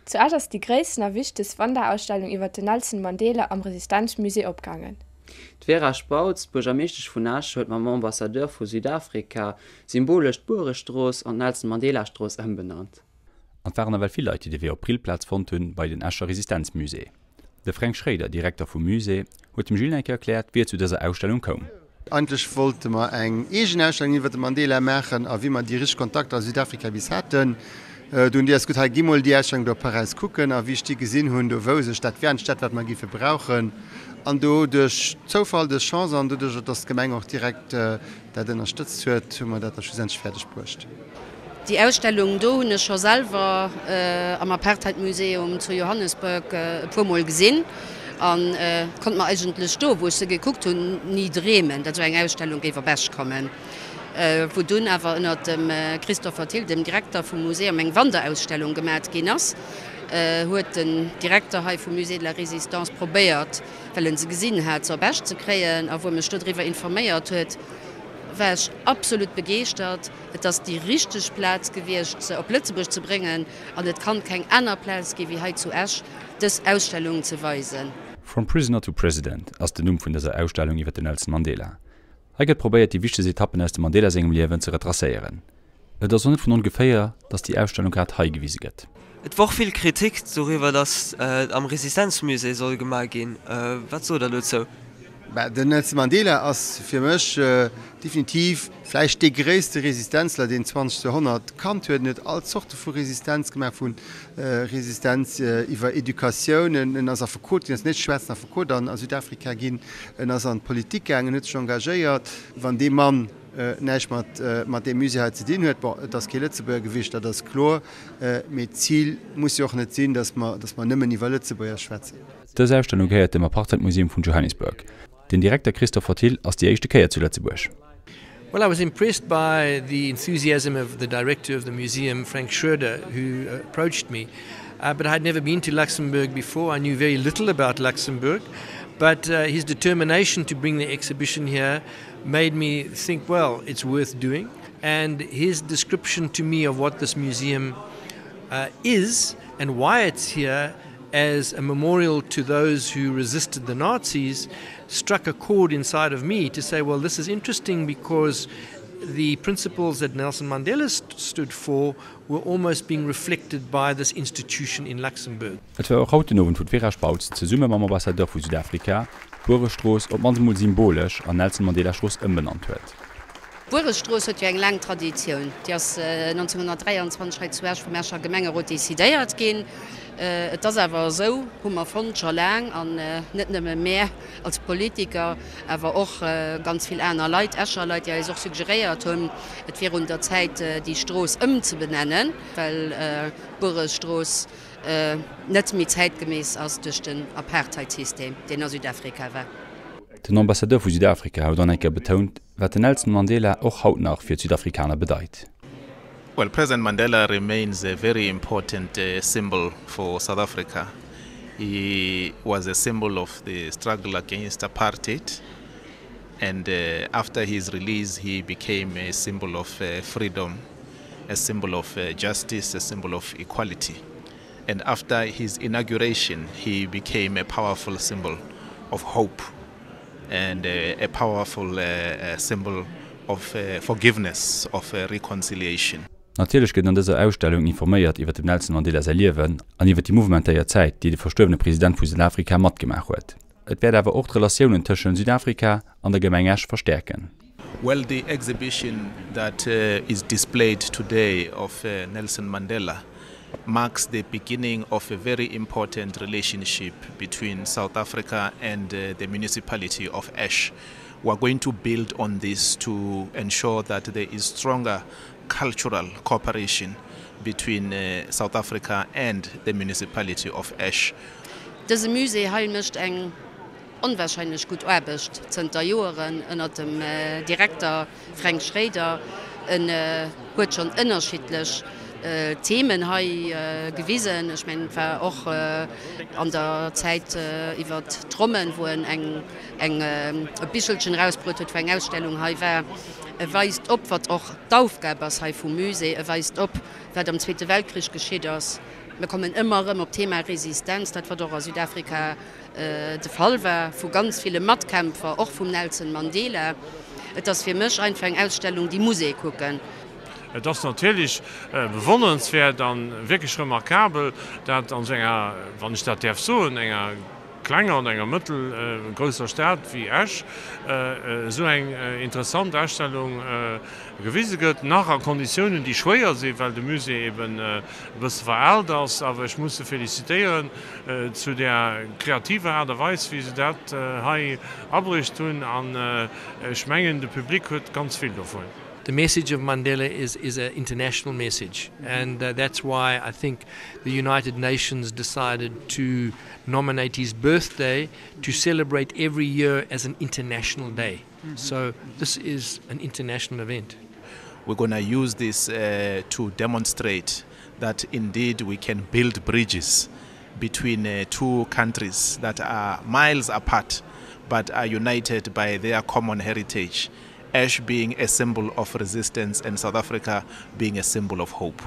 Zu Esch ass déi gréissten a wichtegst Wanderausstellung iwwer den Nelson Mandela am Resistenzmusée opgaangen. D'Vera Spautz, Buergermeeschtesch vun Esch, huet mam Ambassadeur vu Südafrika symbolesch d'Buerestrooss an d'Nelson Mandela Strooss ëmbenannt. An et waren nawell vill Leit, déi de Wee op d'Brillplaz fonnt hunn bei den Escher Resistenzmusée. De Fränk Schréider, Direkter vum Musée, huet dem Gilles Neiker erkläert, wéi et zu dëser Ausstellung koum. Eigentlech wollte mer eng eegen Ausstellung iwwert de Mandela maachen a wéi mer déi richteg Kontakter a Südafrika bis haten, do hunn déi eis gesot, hei gi mol déi Ausstellung do a Paräis kucken. A wéi ech déi gesinn hunn, do wousst ech, dat wär eng Stad, wat mer géife brauchen. An do duerch Zoufall, duerch Chance an doduerch, datt d'Gemeng och direkt dat ënnerstëtzt huet, hu mer dat da schlussendlech fäerdeg bruecht. Déi Ausstellung do hunn ech scho selwer am Apartheid-Museum zu Johannesburg e puer Mol gesinn a konnt mer eigentlech do, wou ech se gekuckt hunn, ni dreemen, datt esou eng Ausstellung géif op Esch kommen. Wou dunn awer ënnert dem Christopher Thill, dem Direkter vum Museum, eng Wanderausstellung gemat ginn ass, huet den Direkter hei vum Musée de la Résistance probéiert, well en se gesinn hat, se op Esch ze kréien a wou e mech dodriwwer informéiert huet, war ech absolut begeeschtert. Et ass déi richteg Plaz gewiescht, se op Lëtzebuerg ze bréngen, an et kann keng aner Plaz gi wéi hei zu Esch, dës Ausstellung ze weisen. From Prisoner to President ass den Numm vun dëser Ausstellung iwwer den Nelson Mandela. Hei gëtt probéiert déi wichtegst Etappen aus dem Mandela sengem Liewen ze retracéieren. Et ass och net vun ongeféier, datt déi Ausstellung grad hei gewise gëtt. Et wor vill Kritik doriwwer, datt et am Resistenzmusée soll gemaach ginn. Wat sot der dozou? Den Nelson Mandela ass fir mech definitiv vläicht dee gréisste Resistenzler, deen d'zwanzegt Joerhonnert kannt huet. En huet all Zorte vu Resistenz gemaach, vu Resistenz iwwer Educatioun, en ass Affekot ginn, ass den éischte schwaarzen Affekot a Südafrika ginn, en ass an d'Politik gaangen, en huet sech engagéiert. Wann dee Mann näischt mat deem Musée hei ze dinn huet, bon, et ass kee Lëtzebuerger gewiescht, dat ass kloer, mee d'Zil muss jo och net sinn, datt mer nëmmen iwwer Lëtzebuerger schwätzen. Dës Ausstellung gehéiert dem Apartheid-Museum vun Johannesburg. Den Direkter Christopher Thill ass déi éischte Kéier zu Lëtzebuerg. Well I was impressed by the enthusiasm of the director of the museum, Frank Schroeder, who approached me. Uh, but I had never been to Luxembourg before. I knew very little about Luxembourg. But uh, his determination to bring the exhibition here made me think, well, it's worth doing. And his description to me of what this museum uh, is and why it's here as a memorial to those who resisted the Nazis struck a chord inside of me to say, well, this is interesting because the principles that Nelson Mandela st stood for were almost being reflected by this institution in Luxembourg. Et war och haut den Owend, wou d'Vera Spautz zesumme mam Ambassadeur vu Südafrika d'Buerestrooss op d'mannst emol symbolesch an Nelson Mandela Strooss ëmbenannt huet. D'Buerestrooss huet jo eng laang Traditioun. Déi ass 1923 hei zu Esch vum Escher Gemengerot decidéiert ginn. Et ass awer esou, hu mer fonnt, scho laang, an net nëmme mär als Politiker, awer och ganz vill aner Leit, Escher Leit, déi eis och suggeréiert hunn, et wier un der Zäit, déi Strooss ëmzebenennen, well d'Buerestrooss net méi zäitgemäss ass duerch den Apartheidsystem, deen a Südafrika war. Den Ambassadeur vu Südafrika huet och nach eng Kéier betount, wat den Nelson Mandela och haut nach fir d'Südafrikaner bedeit. Well President Mandela remains a very important uh, symbol for South Africa. He was a symbol of the struggle against apartheid and uh, after his release he became a symbol of uh, freedom, a symbol of uh, justice, a symbol of equality. And after his inauguration he became a powerful symbol of hope and a, a powerful uh, uh, symbol of uh, forgiveness, of uh, reconciliation. Natierlech gëtt an dëser Ausstellung informéiert iwwer dem Nelson Mandela säi Liewen an iwwer déi mouvementéiert Zäit, déi de verstuerwene President vu Südafrika matgemaach huet. Et wäert awer och d'Relatiounen tëschent Südafrika an der Gemeng Esch verstäerken. Well the exhibition that uh, is displayed today of uh, Nelson Mandela marks the beginning of a very important relationship between South Africa and uh, the municipality of Esch. We are going to build on this to ensure that there is stronger cultural cooperation between uh, South Africa and the municipality of Esch. Dëse Musée hei mécht eng onwahrscheinlech gutt Aarbecht zënter Joeren ënnert dem Direkter Fränk Schréider. En huet schonn ënnerschiddlech Themen hei gewisen. Ech mengen, et war och an der Zäit iwwert d'Rommen, wou en eng eng e Bichelchen erausbruet huet, wou eng Ausstellung hei war. E weist op, wat och d'Aufgab ass hei vum Musée. E weist op, wat am Zweete Weltkrich geschitt ass. Mir kommen ëmmer erëm op d'Thema Resistenz, dat wat och a Südafrika de Fall war, vu ganz ville Matkämpfer, och vum Nelson Mandela. Et ass fir mech einfach eng Ausstellung, déi muss ee kucken. Et ass natierlech bewonnerenswäert a wierklech remarkabel, dat an esou enger, wann ech dat däerf soen, enger klenger oder enger mëttelgrousser Stad wéi Esch esou eng interessant Ausstellung gewise gëtt, nach a Konditiounen, déi schwéier sinn, well de Musée eben e bësse veraalt ass. Awer ech muss se félicitéieren zu där kreativer Aart a Weis, wéi se dat hei abruecht hunn. An ech mengen, de Public huet ganz vill dovun. The message of Mandela is is an international message and that's why I think the United Nations decided to nominate his birthday to celebrate every year as an international day. Mm -hmm. So this is an international event. We're going to use this uh, to demonstrate that indeed we can build bridges between uh, two countries that are miles apart but are united by their common heritage. Ash being a symbol of resistance and South Africa being a symbol of hope.